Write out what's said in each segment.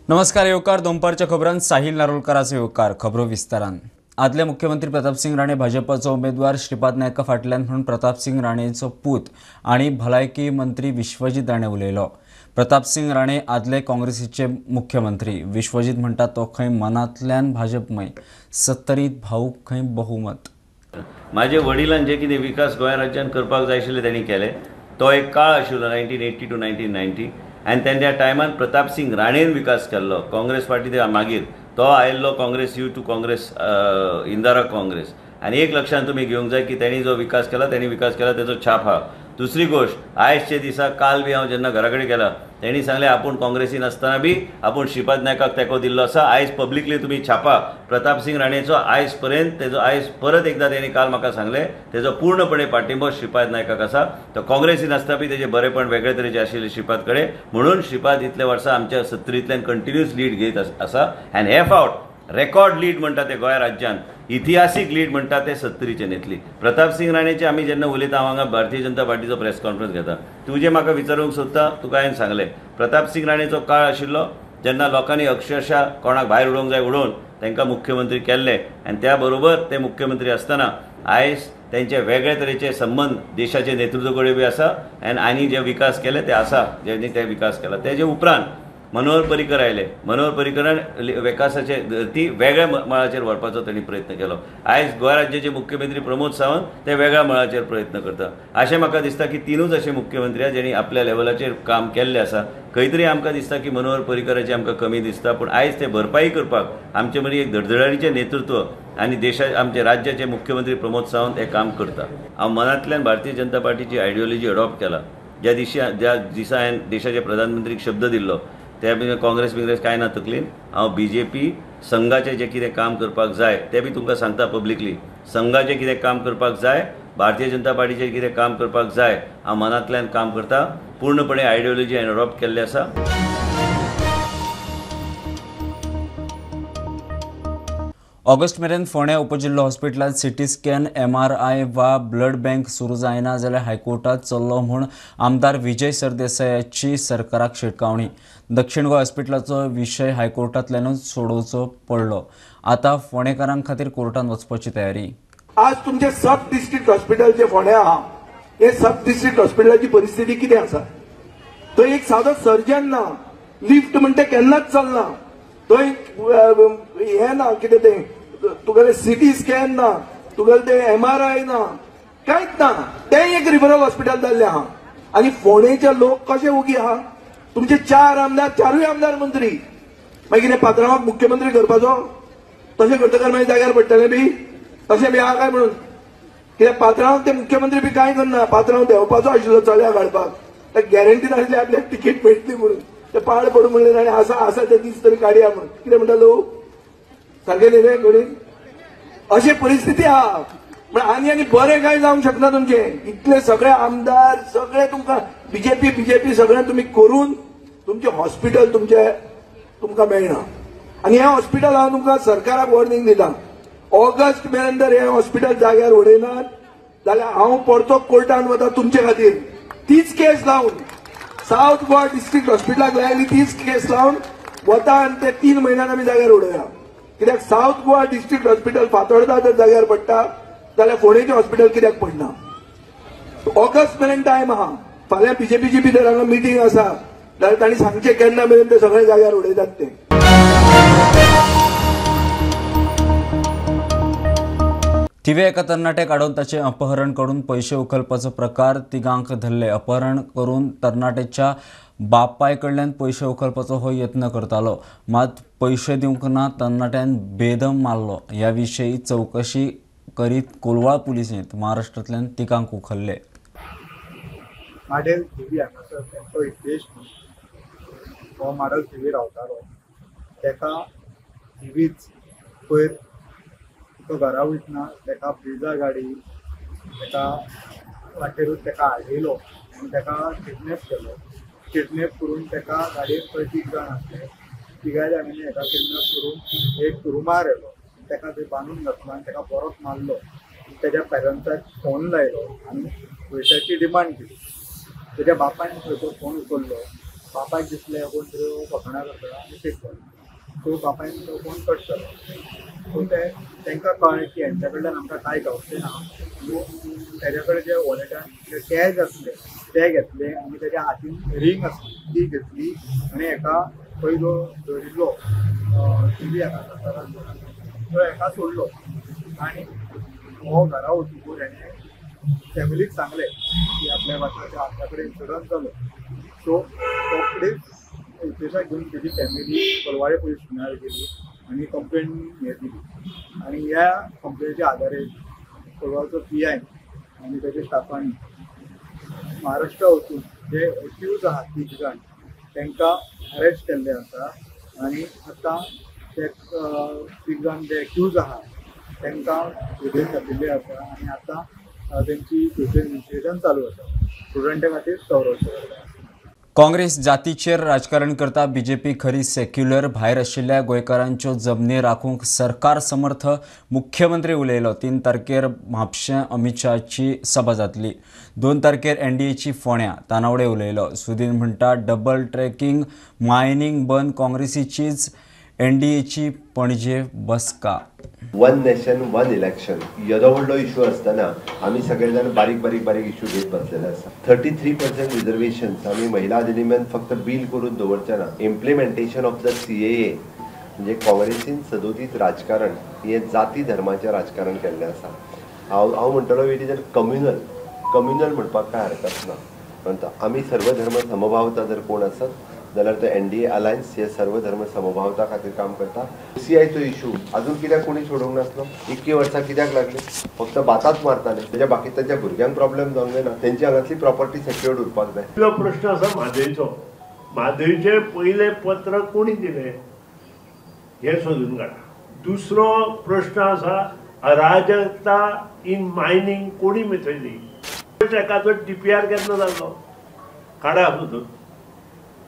नमस्कार येवकार दोनपारच्या खबरांत साहिल नारोलकराचो येवकार। खबरो विस्तारान। आदले मुख्यमंत्री प्रतापसिंग राणे भाजपाचो उमेदवार श्रीपाद नायका फाटल्यान म्हणून प्रतापसिंग राणेचो पूत आनी भलायकी मंत्री विश्वजीत राणे उलयलो। प्रतापसिंग राणे आदले काँग्रेसीचे मुख्यमंत्री। विश्वजीत म्हणटा तो खंय मनांतल्यान भाजपमय, सत्तरीत भाऊ खंय बहुमत। माझे वडिलांनी जे कितें विकास गोंय राज्यान करपाक जाय आशिल्ले तेणी केले। तो एक काळ आशिल्लो 1980 टू 1990 आनी तेंच्या टायमान प्रतापसिंग राणेन विकास केल्लो। काँग्रेस पार्टी ते मागीर तो आयिल्लो Congress you to Congress Indira Congress. आनी एक लक्षांत तुमी घेवंक जाय की तेणी जो विकास केला तेणी विकास केला तेजो छाप आहा। दुसरी गोष्ट, आयजचे दिसा काल बी हांव जेन्ना घरा कडेन गेला तेणी सांगलें आपूण काँग्रेसीन आसतना बी आपूण श्रीपाद नायकाक तेंको दिल्लो आसा। आयज पब्लिकली तुमी छापा प्रतापसिंग राणेचो आयज पर्यंत तेजो आयज परत एकदा तेणी काल म्हाका सांगलें तेजो पूर्णपणे पाठिंबो श्रीपाद नायकाक आसा। तो काँग्रेसीन आसतना बी तेजे बरेपण वेगळे तरेचे आशिल्ले श्रीपाद कडेन, म्हणून श्रीपाद इतले वर्सां आमच्या सत्तरींतल्यान कंटिन्युअस लीड घेत आसा। आनी हे फावट रेकॉर्ड लीड म्हणटा ते गोंय राज्यान इतिहासीक लीड म्हणटा ते सत्तरीचे नेतली। प्रतापसिंग राणेचे आमी जेन्ना उलयता हांव हांगा भारतीय जनता पार्टीचो प्रेस कॉन्फरन्स घेता, तुजें म्हाका विचारूंक सोदता तुका हांवें सांगलें प्रतापसिंग राणेचो काळ आशिल्लो जेन्ना लोकांनी अक्षरशः कोणाक भायर उडोवंक जाय उडोवन तांकां मुख्यमंत्री केल्ले आनी त्या बरोबर ते मुख्यमंत्री आसतना आयज तेंचे वेगळे तरेचे संबंद देशाचे नेतृत्व कडेन बी आसा आनी आनी जे विकास केले ते आसा जेणी ते विकास केला। तेजे उपरांत मनोहर पर्रीकर आयले, मनोहर पर्रीकरान विकासाचे ती वेगळ्या मळाचेर व्हरपाचो तांणी प्रयत्न केलो। आयज गोंय राज्याचे मुख्यमंत्री प्रमोद सावंत ते वेगळ्या मळाचेर प्रयत्न करता। अशें म्हाका दिसता की तिनूच अशे मुख्यमंत्री आसा जेणी आपल्या लेवलाचेर काम केल्लें आसा। खंय तरी आमकां दिसता की मनोहर पर्रीकराची आमकां कमी दिसता, पूण आयज ते भरपाई करपाक आमचे मदीं एक धडधडाणीचें नेतृत्व आनी देशा आमचे राज्याचे मुख्यमंत्री प्रमोद सावंत हे काम करता। हांव मनांतल्यान भारतीय जनता पार्टीची आयडियोलॉजी अडॉप्ट केला। ज्या दिसा हांवें देशाचे प्रधानमंत्रीक शब्द दिल्लो त्या बी काँग्रेस बिंग्रेस कांय ना तकलीन हांव बी जे पी संघाचें जें कितें काम करपाक जाय तें बी तुमकां सांगता पब्लिकली। संघाचें कितें काम करपाक जाय, भारतीय जनता पार्टीचें कितें काम करपाक जाय हांव मनांतल्यान काम करता। पूर्णपणे आयडियोलॉजी हांवें अडॉप्ट केल्ली आसा। ऑगस्ट मेरेन फोंड्या उपजिल्लो हॉस्पिटलांत सिटी स्कॅन, एमआरआय वा ब्लड बँक सुरू जायना जाल्यार हायकोर्टात चल्लो म्हूण आमदार विजय सरदेसायाची सरकाराक शिटकावणी। दक्षिण गोंय हॉस्पिटलाचो विशय हायकोर्टांतल्यानूच सोडोवचो पडलो, आतां फोंडेकारां खातीर कोर्टांत वचपाची तयारी। आज तुमचे सब डिस्ट्रिक्ट हॉस्पिटल जे फोंड्या आहा हे सब डिस्ट्रिक्ट हॉस्पिटलाची परिस्थिती कितें आसा? थंय एक सादो सर्जन ना, लिफ्ट म्हणटा केन्नाच चलना, थंय हें ना कितें तें तुगेलें सिटी स्कॅन ना, तुगेलें तें एमआरआय ना, कांयच ना। तें एक रिफरल हॉस्पिटल जाल्लें आहा। आनी फोंडेचे लोक कशे ओगी आहा? तुमचे चार आमदार, चारूय आमदार मंत्री, मागीर कितें पात्रांवाक मुख्यमंत्री करपाचो? तशें करतकर मागीर जाग्यार पडटलें बी तशें बी आहा काय म्हणून? कित्याक पात्रांवाक ते मुख्यमंत्री बी कांय करना। पात्रांव देंवपाचो आशिल्लो चल्या काडपाक, ते गॅरंटी नाशिल्ली आपल्याक तिकेट मेळटली म्हणून, ते पाड पडूं म्हणलें ताणें आसा आसा ते दीस तरी काडया म्हणून। कितें म्हणटा लोक? सारकें न्ही रे घडीन? अशी परिस्थिती आहा। पण आनी आनी बरें कांय जावंक शकना तुमचें। इतले सगळे आमदार सगळे तुमकां बीजेपी बीजेपी सगळें तुमी करून तुमचें हॉस्पिटल तुमचें तुमकां मेळना। आनी हें हॉस्पिटल हांव तुमकां सरकाराक वॉर्निंग दिता, ऑगस्ट मेरेन जर हें हॉस्पिटल जाग्यार उडयनात जाल्यार हांव परतो कोर्टान वता तुमचे खातीर। तीच केस लावन सावथ गोवा डिस्ट्रिक्ट हॉस्पिटलाक लायली तीच केस लावन वता आनी ते 3 म्हयन्यान आमी जाग्यार उडोवया। कित्याक south Goa district hospital Fatorda जर जाग्यार पडटा जाल्यार फोंडेचें हॉस्पिटल कित्याक पडना? ऑगस्ट मेरेन टायम आहा। फाल्यां बीजेपीची बी जर हांगा मिटींग आसा जाल्यार तांणी सांगचें केन्ना मेरेन ते सगळे जाग्यार उडयतात ते। थिवे एका तरणाट्याक आडोवन ताचें अपहरण करून पयशे उखलपाचो प्रकार तिगांक धरले। अपहरण करून तरणाट्याच्या बापाय कडल्यान पयशे उखलपाचो हो यत्न करतालो, मात पयशे दिवंक ना तरणाट्यान बेदम मारलो। ह्या विशयी चवकशी करीत कोलवाळ पुलिसेंत महाराष्ट्रांतल्यान तिगांक उखल्ले। माडेल थिवी हांगासर तेंचो हितेश हो माडेल थिवी रावतालो। तेका थिवीच पयर तो घरा वयतना तेका ब्रिजा गाडी तेका वाटेरूच तेका आडयलो आनी तेका किडनॅप केलो। किडनॅप करून तेका गाडयेन पळय 3 जाण आसले, तिगाय जाणांनी हेका किडनॅप करून एक रुमार येयलो, तेका थंय बांदून घातलो आनी तेका बरोच मारलो। तेज्या पेरंट्साक फोन लायलो आनी पयशाची डिमांड केली। तेज्या बापायन खंय तो फोन उखल्लो बापायक दिसलें कोण तरी फकाणां करता आनी पीक जालो. सो बापायन तो फोन कट जालो. सो ते तांकां कळ्ळें की हेंच्या कडल्यान आमकां कांय गावचें ना. सो तेज्या कडेन जे वॉलेटान जे कॅश आसले ते घेतले आनी तेज्या हातीन रिंग आसली ती घेतली आनी हेका पयलो धरिल्लो टिवी हांगा तो हेका सोडलो आनी हो घरा वचून हेणें फॅमिलीक सांगलें की आपल्या वाठाराच्या आपल्या कडेन इन्सिडंट जालो. सो रोखडीच हितेशाक घेवन तेजी फॅमिली कोलवाळे पुलीस स्टेशनार गेली आनी कंप्लेन हें दिली आनी ह्या कंप्लेनीच्या आधारे कोलवाळचो PI आनी तेच्या स्टाफांनी महाराष्ट्रा वचून जे एक्यूज आहात 3 जाण तांकां अरेस्ट केल्ले आसा आनी आतां ते 3 जाण जे एक्यूज आहात तांकां बेल घातिल्ले आसा आनी आतां तेंची फ्युचर इन्व्हेस्टिगेशन चालू आसा. स्टुडंटा खातीर संरक्षण करता. काँग्रेस जातीचेर राजकारण करता, बीजेपी खरी सेक्युलर. भायर आशिल्ल्या गोंयकारांच्यो जमनी राखूंक सरकार समर्थ, मुख्यमंत्री उलयलो. 3 तारखेर म्हापशें अमित शहाची सभा जातली. 2 तारखेर एनडीएची फोण्या, तानावडे उलयलो. सुदीन म्हणटा डबल ट्रॅकिंग मायनिंग बंद काँग्रेसीचीच, एनडीएची पणजे बसका. वन नेशन वन इलेक्शन येदो व्हडलो इशू आसतना आमी सगळे जाण बारीक बारीक बारीक इशू घेत बसलेले आसा. 33% रिजर्वेशन्स आमी महिला अधिनियम फक्त बील करून दवरचे ना, इम्प्लिमेंटेशन ऑफ the CAA म्हणजे काँग्रेसीन सदोदीत राजकारण हें जाती धर्माचें राजकारण केल्लें आसा. हांव म्हणटलो it is a communal, communal म्हणपाक कांय हरकत ना. म्हणटा आमी सर्वधर्म समभावता जर कोण आसत जाल्यार तो एनडीए अलायन्स हे सर्वधर्म समभावता खातीर काम करता. सीआयचो इशू अजून कित्याक कोणी सोडूंक नासलो, इतकी वर्सां कित्याक लागली, फक्त बाताच मारताले. तेज्या बाकी तांच्या भुरग्यांक प्रॉब्लेम जावंक जायना, तेंची हांगातली प्रॉपर्टी सेक्युर्ड उरपाक जाय. पयलो प्रश्न आसा म्हादयचो. म्हादयचें पयलें पत्र कोणी दिलें हें सोदून काडा. दुसरो प्रश्न आसा अराजकता इन मायनींग कोणी मिथयली, ट्रॅकाचो DPR केन्ना जाल्लो काडा सोदून.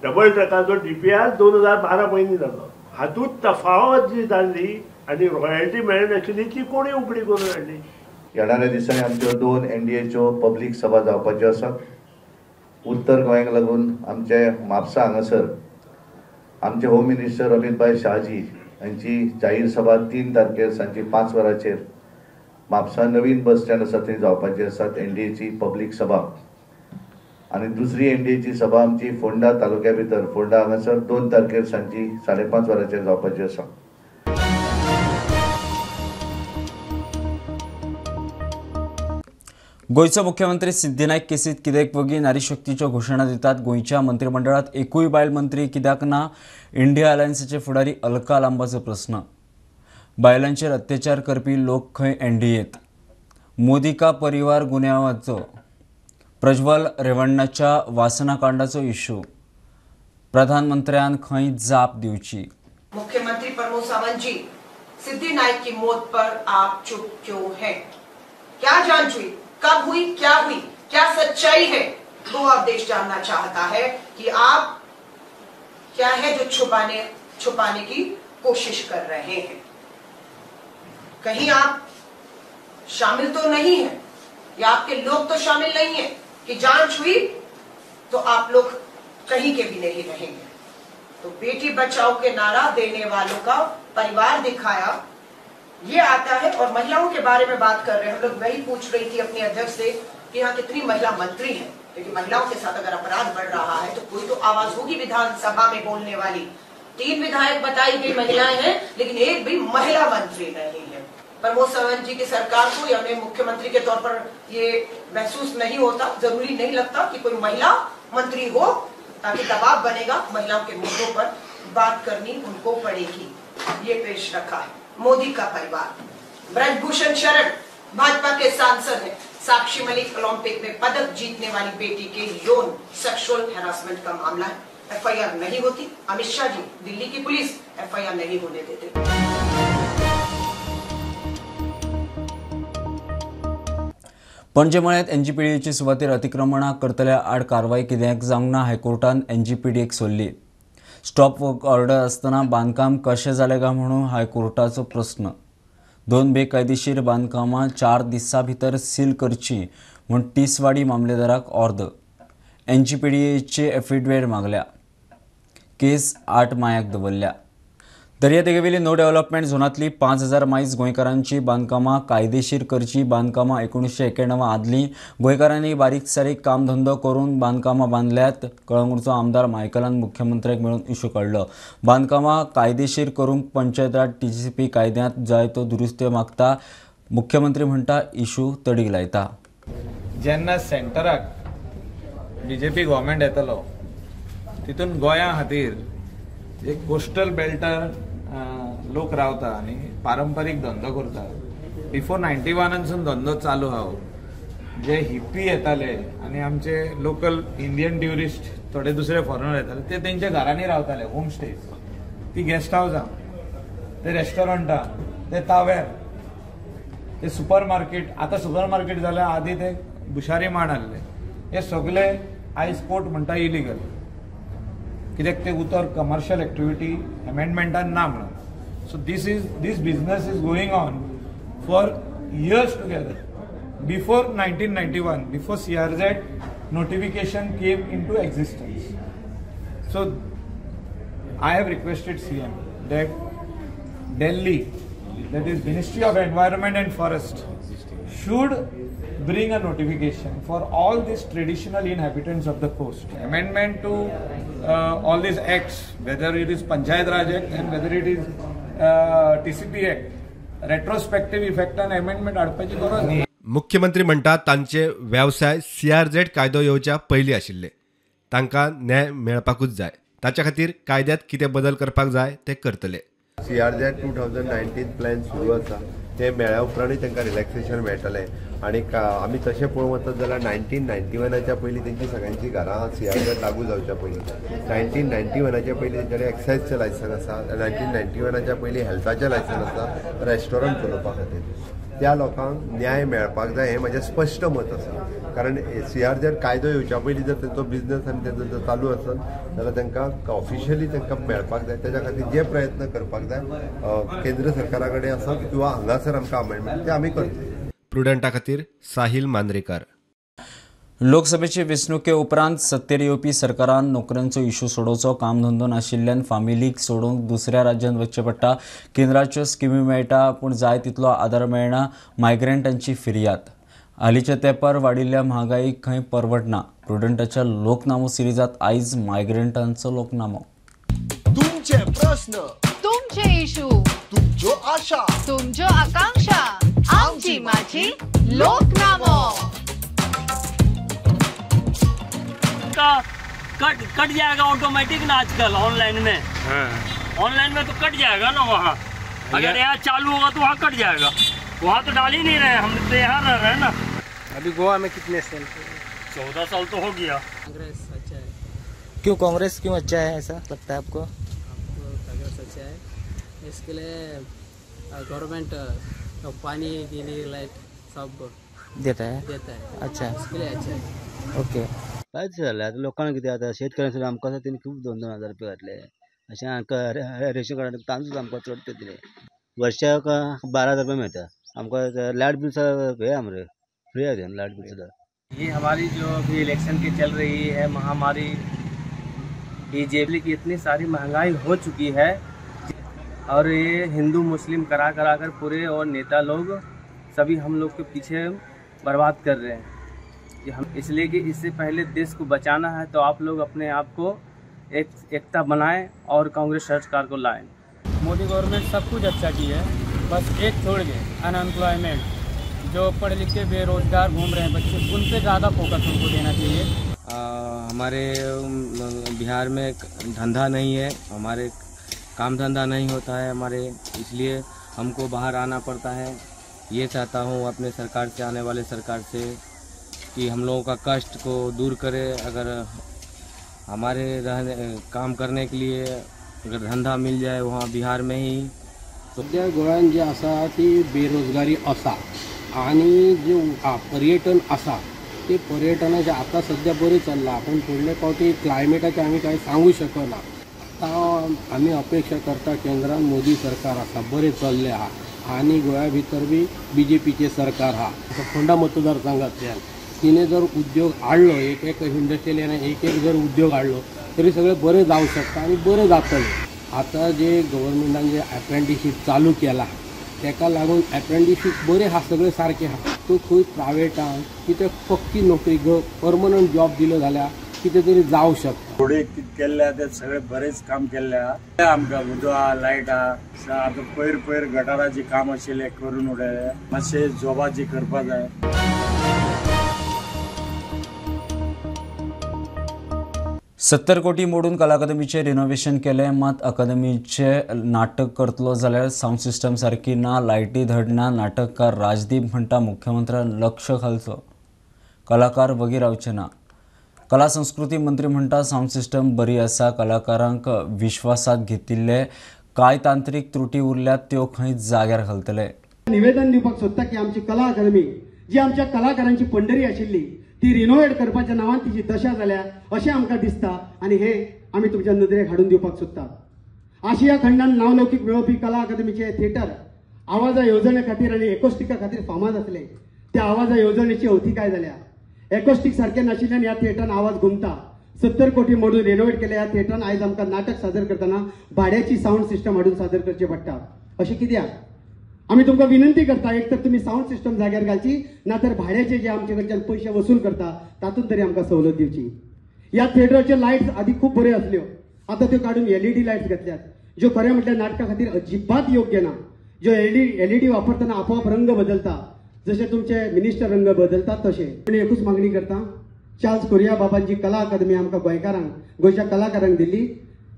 डबल ट्रॅकाचो DPR 2012 पयलीं जाल्लो. हातूंत तफावत जी जाल्ली आनी रॉयल्टी मेळनाशिल्ली ती कोणी उकडी करून हाडली. येणाऱ्या दिसांनी आमच्यो 2 एनडीएच्यो पब्लीक सभा जावपाच्यो आसात. उत्तर गोंयाक लागून आमचे म्हापसा हांगासर आमचे होम मिनिस्टर अमितभाई शहाजी हांची जाहीर सभा 3 तारखेर सांजची 5 वरांचेर म्हापसा नवीन बस स्टँड आसा थंय जावपाची आसात एनडीएची पब्लीक सभा. आनी दुसरी एनडीएची सभा आमची फोंडा तालुक्या भितर फोंडा हांगासर 2 तारखेर सांजची 5:30 वरांचेर जावपाची आसा. गोंयचो मुख्यमंत्री सिद्धी नायक केसीत कित्याक वगी नारी शक्तीच्यो घोशणा दितात. गोंयच्या मंत्रिमंडळात एकूय बायल मंत्री कित्याक ना, इंडिया अलायन्साचे फुडारी अलका लांबाचो प्रस्न. बायलांचेर अत्याचार करपी लोक खंय एनडीएत. मोदी का परिवार गुन्यांवाचो, प्रज्वल रेवण्णाच्या वासनाकांडाचो इश्यू, प्रधानमंत्र्यान खंय जाप दिवची. मुख्यमंत्री प्रमोद सावंत जी, सिद्धि नाइक की मौत पर आप चुप क्यों हैं? क्या जांच हुई, कब हुई, क्या हुई, क्या सच्चाई है? गोवा देश जानना चाहता है कि आप क्या है जो छुपाने की कोशिश कर रहे हैं। कहीं आप शामिल तो नहीं है या आपके लोग तो शामिल नहीं है कि जांच हुई तो आप लोग कहीं के भी नहीं रहेंगे। तो बेटी बचाओ के नारा देने वालों का परिवार दिखाया, ये आता है। और महिलाओं के बारे में बात कर रहे हैं हम लोग, वही पूछ रही थी अपने अध्यक्ष से कि यहाँ कितनी महिला मंत्री हैं, क्योंकि महिलाओं के साथ अगर अपराध बढ़ रहा है तो कोई तो आवाज होगी विधानसभा में बोलने वाली। 3 विधायक बताई गई महिलाएं हैं, लेकिन एक भी महिला मंत्री नहीं है। प्रमोद सावंत जी की सरकार को या हमें मुख्यमंत्री के तौर पर ये महसूस नहीं होता, जरूरी नहीं लगता कि कोई महिला मंत्री हो ताकि दबाव बनेगा, महिलाओं के मुद्दों पर बात करनी उनको पड़ेगी। ये पेश रखा है मोदी का परिवार। ब्रजभूषण शरण भाजपा के सांसद हैं। साक्षी मलिक ओलंपिक में पदक जीतने वाली बेटी के यौन सेक्सुअल हैरासमेंट का मामला है, एफआईआर नहीं होती। अमित शाह जी, दिल्ली की पुलिस एफआईआर नहीं होने देते। पणजे मळ्यात एनजीपीडीएचे सुवातेर अतिक्रमणां करतल्या आड कारवाय कित्याक जावंक ना, हायकोर्टान एनजीपीडीएक सोडली। स्टॉप वर्क ऑर्डर आसतना बांदकाम कशें जालें काय म्हणून हायकोर्टाचो प्रस्न। 2 बेकायदेशीर बांदकामां 4 दिसां भितर सील करची म्हूण तिसवाडी मामलेदाराक ऑर्द। एनजीपीडीएचे एफिडेवीट मागल्या। केस 8 मायाक दवरल्या. दर्यादेगेवेली नो डेव्हलपमेंट झोनांतली 5000 मायज गोंयकारांची बांदकामां कायदेशीर करची. बांदकामां 1991 आदली. गोंयकारांनी बारीक सारीक कामधंदो करून बांदकामां बांदल्यात. कळंगूटचो आमदार मायकलान मुख्यमंत्र्याक मेळून इशू काडलो. बांदकामां कायदेशीर करूंक पंचायत राज TCP कायद्यांत जाय तो दुरुस्त्यो मागता. मुख्यमंत्री म्हणटा इशू तडीक लायता. जेन्ना सेंटराक बीजेपी गव्हर्मेंट येतलो तितून गोंया खातीर एक कोस्टल बेल्टार लोक रावता आनी पारंपारीक धंदो करता. बिफोर 91 धंदो चालू आहा. जे हिप्पी येताले आनी आमचे लोकल इंडियन ट्युरिस्ट थोडे दुसरे फॉरेनर येताले ते तेंच्या घरांनी रावताले. होम स्टेज, ती गेस्ट हावसां, ते रेस्टॉरंटां, ते ताव्यार, ते सुपर मार्केट. आतां सुपर मार्केट जाल्यार आदी ते बुशारी माण आहले. हे सगळे आयज कोर्ट म्हणटा इलिगल, कित्याक ते उतर कमर्शियल एक्टिविटी अमेंडमेंटान ना म्हणून. So this business is going on for years together. Before 1991, before CRZ notification came into existence. So I have requested CM that Delhi, that is Ministry of Environment and Forest, should bring a notification for all these traditional inhabitants of the coast. Amendment to all these acts, whether it is Panchayat Raj Act and whether it is TCP Act, retrospective effect and amendment हाडपाची गरज ना. मुख्यमंत्री म्हणटात तांचे वेवसाय CRZ कायदो येवच्या पयलीं आशिल्ले. तांकां न्याय मेळपाकूच जाय. ताच्या खातीर कायद्यांत कितें बदल करपाक जाय ते करतले. CRZ 2019 plan सुरू आसा. ते मेळ्या उपरांतूय तांकां रिलॅक्सेशन मेळटलें. आनी आमी तशें पळोवंक वचत जाल्यार 1991 पयलीं तेंची सगळ्यांची घरां CRZ लागू जावच्या पयलीं, 1991 पयलीं तेंच्या कडेन एक्सायजचें लायसन आसा, 1991 पयलीं हेल्थाचें लायसन आसा रेस्टॉरंट चलोवपा खातीर. त्या लोकांक न्याय मेळपाक जाय हें म्हजें स्पश्ट मत आसा. कारण CRZ कायदो येवच्या पयलीं जर तेंचो बिजनस आनी तेंचो जर चालू आसत जाल्यार तांकां ऑफिशियली तांकां मेळपाक जाय. तेज्या खातीर जे प्रयत्न करपाक जाय केंद्र सरकारा कडेन आसत किंवा हांगासर आमकां अमेंडमेंट ते आमी करतले. प्रुडंटा खातीर साहिल मांद्रेकर. लोकसभेचे वेंचणुके उपरांत सत्तेर येवपी सरकारान नोकऱ्यांचो इशू सोडोवचो. कामधंदो नाशिल्ल्यान फामिलीक सोडूंक दुसऱ्या राज्यांत वचचें पडटा. केंद्राच्यो स्किमी मेळटा पूण जाय तितलो आदार मेळना. मायग्रंटांची फिर्याद. हालींच्या तेंपार वाडिल्ल्या म्हागाईक खंय परवडना. प्रुडंटाच्या लोकनामो सिरिजांत आयज मायग्रंटांचो लोकनामो. तुमचे प्रश्न, तुमचे इशू, तुमच्यो आशा, तुमच्यो आकांक्षा, आमची माझी लोकनामो. का कट कट जाएगा ऑटोमेटिक ना आजकल ऑनलाइन में. ऑनलाइन में तो कट जाएगा ना वहाँ. अगर यहाँ चालू होगा तो वहाँ कट जाएगा. वहाँ तो डाल ही नहीं रहे, हम तो यहाँ रह रहे हैं ना. अभी गोवा में कितने साल? 14 साल तो हो गया. कांग्रेस अच्छा है. क्यों कांग्रेस क्यों अच्छा है ऐसा लगता है आपको? आपको कांग्रेस अच्छा है इसके लिए गवर्नमेंट तो पानी के लिए लाइट सब देता है, देता है. अच्छा, इसके लिए अच्छा है. ओके. कांयच जालें आतां लोकांक कितें जाता, शेतकऱ्यांक सुद्दां आमकां तेणी खूब 2-2 हजार रुपया घातले. अशें आमकां रेशन कार्डार तांदूळ सुद्दां आमकां चड ते दिले. वर्षाक 12,000 रुपया मेळटा आमकां. लायट बील सुद्दां हे आमरे फ्री आहा लायट बील सुद्दां. ये हमारी जो अभी इलेक्शन की चल रही है महामारी, बीजेपी की इतनी सारी महंगाई हो चुकी है और ये हिंदू मुस्लिम करा करा कर पूरे और नेता लोग सभी हम लोग के पीछे बर्बाद कर रहे हैं. ये हम इसलिए कि इससे पहले देश को बचाना है तो आप लोग अपने आप को एक एकता बनाएं और कांग्रेस सरकार को लाएं. मोदी गवर्नमेंट सब कुछ अच्छा की है, बस एक छोड़ के अनएम्प्लॉयमेंट, जो पढ़ लिख के बेरोजगार घूम रहे हैं बच्चे, उन पे ज़्यादा फोकस उनको देना चाहिए. हमारे बिहार में धंधा नहीं है, हमारे काम धंधा नहीं होता है हमारे, इसलिए हमको बाहर आना पड़ता है. ये चाहता हूँ अपने सरकार से, आने वाले सरकार से, कि हम लोगों का कष्ट को दूर करे. अगर हमारे रहने काम करने के लिए अगर धंधा मिल जाए वहाँ बिहार में ही. सध्या गोंयांत जी आसा ती बेरोजगारी आसा आनी जे पर्यटन आसा ते पर्यटनाचें आतां सध्या बरें चल्लां, पूण फुडले फावटी क्लायमेटाचें आमी कांय सांगू शकना. आतां आमी अपेक्षा करता केंद्रान मोदी सरकार आसा, बरें चल्लें आहा आनी गोंया भितर बी बीजेपीचें सरकार आहा. फोंडा मतदारसंघांतल्यान तिणें जर उद्योग हाडलो, एक एक इंडस्ट्रियल एक एक जर उद्योग हाडलो तरी सगळें बरें जावंक शकता आनी बरें जातलें. आतां जे गव्हर्मेंटान जे एप्रेंटिशीप चालू केला तेका लागून एप्रेंटिशीप बरें आहा, सगळें सारकें आहा. तूं खंय प्रायवेटान कितें पक्की नोकरी परमनंट जॉब दिलो जाल्यार कितें तरी जावं शकता. थोडे कितें केल्ले आहा ते सगळें बरेंच काम केल्लें आहा. आमकां उदक आहा, लायट आहा. आतां पयर पयर गटाराचें काम आशिल्लें करून उडयलें. मातशें जॉबाचें करपा जाय. 70 कोटी मोडून कला अकादमीचें रिनोव्हेशन केलें, मात अकादमीचें नाटक करतलो जाल्यार सावंड सिस्टम सारकी ना, लायटी धड ना. नाटककार राजदीप म्हणटा मुख्यमंत्र्यान लक्ष घालचो, कलाकार वगी रावचे ना. कला संस्कृती मंत्री म्हणटा सावंड सिस्टम बरी आसा, कलाकारांक विश्वासात घेतिल्ले कांय तांत्रीक त्रुटी उरल्यात त्यो खंय जाग्यार घालतले. निवेदन दिवपाक सोदता की आमची कला अकादमी जी आमच्या कलाकारांची पंढरी आशिल्ली ती रिनोवेट करपाच्या नांवान तिची दशा जाल्या अशें आमकां दिसता आनी हे आमी तुमच्या नदरेक हाडून दिवपाक सोदता. आशिया खंडान नांवलौकीक मेळोवपी कला अकादमीचे थिएटर आवाजा येवजणे खातीर आनी एकोस्टिका खातीर फामाद आसले. त्या आवाजा येवजणेची अवतिकाय जाल्या. एकोस्टीक सारकें नाशिल्ल्यान ह्या थिएटरान आवाज घुमता. 70 कोटी मोडून रिनोवेट केल्या ह्या थिएटरान आयज आमकां नाटक सादर करतना भाड्याची सावंड सिस्टम हाडून सादर करचें पडटा. अशें कित्याक? आमी तुमकां विनंती करता, एक तर तुमी सावंड सिस्टम जाग्यार घालची, ना तर भाड्याचे जे आमचे कडच्यान पयशे वसूल करता तातूंत तरी आमकां सवलत दिवची. ह्या थिएटराचे लायट्स आदी खूब बऱ्यो आसल्यो, आतां त्यो काडून एलईडी लायट्स घातल्यात, ज्यो खरें म्हटल्यार नाटका खातीर अजिबात योग्य ना. ज्यो एलईडी वापरतना आपोआप रंग बदलता, जशे तुमचे मिनिस्टर रंग बदलतात तशे. आनी एकूच मागणी करता, चार्ल्स कोरिया बाबांची कला अकादमी आमकां गोंयकारांक, गोंयच्या कलाकारांक दिल्ली,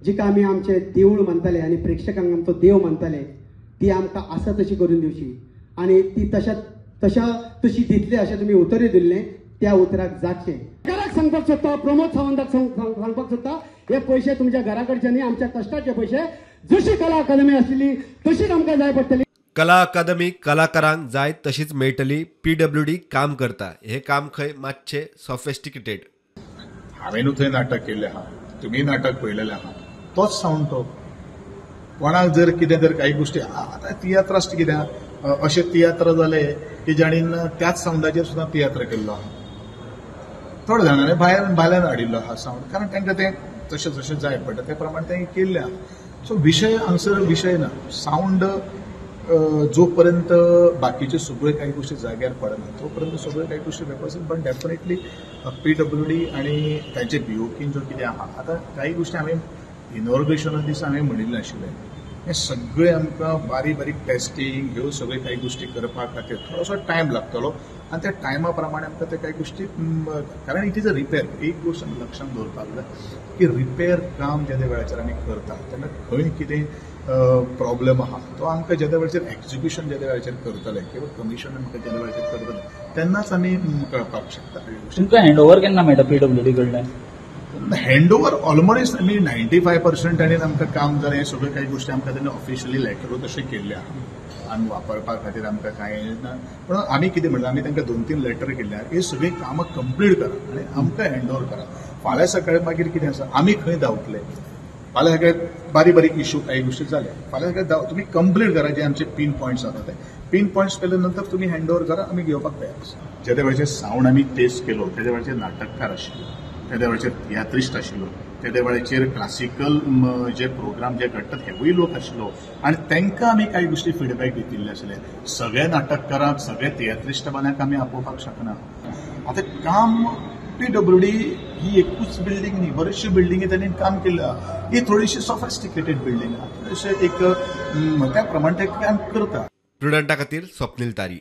जिका आमी आमचें देवूळ मानताले आनी प्रेक्षकांक आमचो देव मानताले, ती आमकां आसा तशी करून दिवची आनी ती तशा तशा तशी दितले अशें तुमी उतरूय दिल्लें, त्या उतराक जागचें. घराक सांगपाक सोदता, प्रमोद सावंताक सांगपाक सोदता, हे पयशे तुमच्या घरा कडचे न्ही, आमच्या कश्टाचे पयशे. जशी कला अकादमी आशिल्ली तशीच आमकां जाय पडटली. कला अकादमी कलाकारांक जाय तशीच मेळटली. पीडब्ल्यूडी काम करता, हे काम खंय मातशें सॉफिस्टिकेटेड. हांवेनूय थंय नाटक केल्लें आहा, तुमी नाटक पळयलेलें आहा, तोच सावंड तो. कोणाक जर कितें जर काही गोष्टी आतां तियात्रास्ट कितें अशे तियात्र जाले की जाणीन त्याच सावंडाचेर सुद्दां तियात्र केल्लो आहा. थोडे जाणांनी भायल्यान हाडिल्लो आहा सावंड, कारण तांकां तें तशें जशें जाय पडटा ते प्रमाणे तें केल्लें आहा. सो विशय हांगसर विशय ना. सावंड जो पर्यंत बाकीचे सगळे काही गोष्टी जाग्यार पडना तो पर्यंत सगळे काही गोष्टी वेवस्थीत. पण डेफिनेटली पीडब्ल्यूडी आनी तांचे बीओकीन जो कितें आहा, आतां काही गोष्टी हांवें इनॉग्रेशना दिसा हांवें म्हणिल्लें आशिल्लें, हें सगळें आमकां बारीक बारीक टेस्टींग ह्यो सगळ्यो काही गोष्टी करपा खातीर थोडोसो टायम लागतलो आनी त्या टायमा प्रमाणे आमकां ते काही गोष्टी, कारण it is a repair. एक गोश्ट आमी लक्षांत दवरपाक जाय की रिपेर काम जेन्ना वेळाचेर आमी करता तेन्ना खंय कितें प्रॉब्लम आहा तो आमकां जेन्ना वेळाचेर एक्जिक्युशन जेन्ना वेळाचेर करतले किंवा कमिशन आमकां जेन्ना वेळाचेर करतले तेन्नाच आमी कळपाक शकता. तुमकां हँड ओवर केन्ना मेळटा पीडब्ल्यूडी कडल्यान? हँड ओवर ऑलमोस्ट आमी 95% आनी आमकां काम जालें. हें सगळ्यो काही गोष्टी आमकां तेन्ना ऑफिशियली लेटरूय तशें केल्लें आहा आमी वापरपा खातीर आमकां कांय ना. पूण आमी कितें म्हणलां, आमी तांकां 2-3 लेटर केल्ले आहा, हे सगळीं कामां कंप्लीट करा आनी आमकां हँड ओवर करा. फाल्यां सकाळीं मागीर कितें आसा, आमी खंय धांवतले, फाल्यां सकाळीं बारीक बारीक इश्यू काही गोष्टी जाल्या, फाल्यां सकाळीं तुमी कंप्लीट करा जे आमचे पीन पॉयंट्स आसा ते पीन पॉयंट्स केले नंतर तुमी हँड ओवर करा, आमी घेवपाक तयार आसा. जेन्ना वेळाचेर सावंड आमी टेस्ट केलो तेज्या वेळाचेर नाटककार आशिल्लो, तेद्या वेळाचेर तियात्रिस्ट आशिल्लो, तेद्या वेळाचेर क्लासिकल जे प्रोग्राम जे घडटात हेवूय लोक आशिल्लो आनी तांकां आमी कांय गोष्टी फिडबॅक घेतिल्ले आशिल्ले. सगळ्या नाटककारांक, सगळ्या तियात्रिस्ट बाल्यांक आमी आपोवपाक शकना. आतां काम पीडब्ल्यूडी ही एकूच बिल्डींग न्ही, बऱ्योचश्यो बिल्डिंगी तांणी काम केल्लें आहा. ही थोडीशी सॉफिस्टिकेटेड बिल्डींग आहा, थोडेशें एक त्या प्रमाणे ते काम करता. प्रुडंटा खातीर स्वप्नील तारी.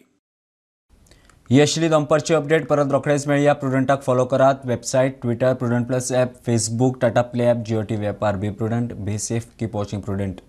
ही आशिल्ली दनपारची अपडेट. परत रोखडेच मेळया. प्रुडंटाक फॉलो करात. Website, Twitter, Prudent plus app, Facebook, Tata play app, Jio TV app. Be prudent, be safe, keep watching Prudent.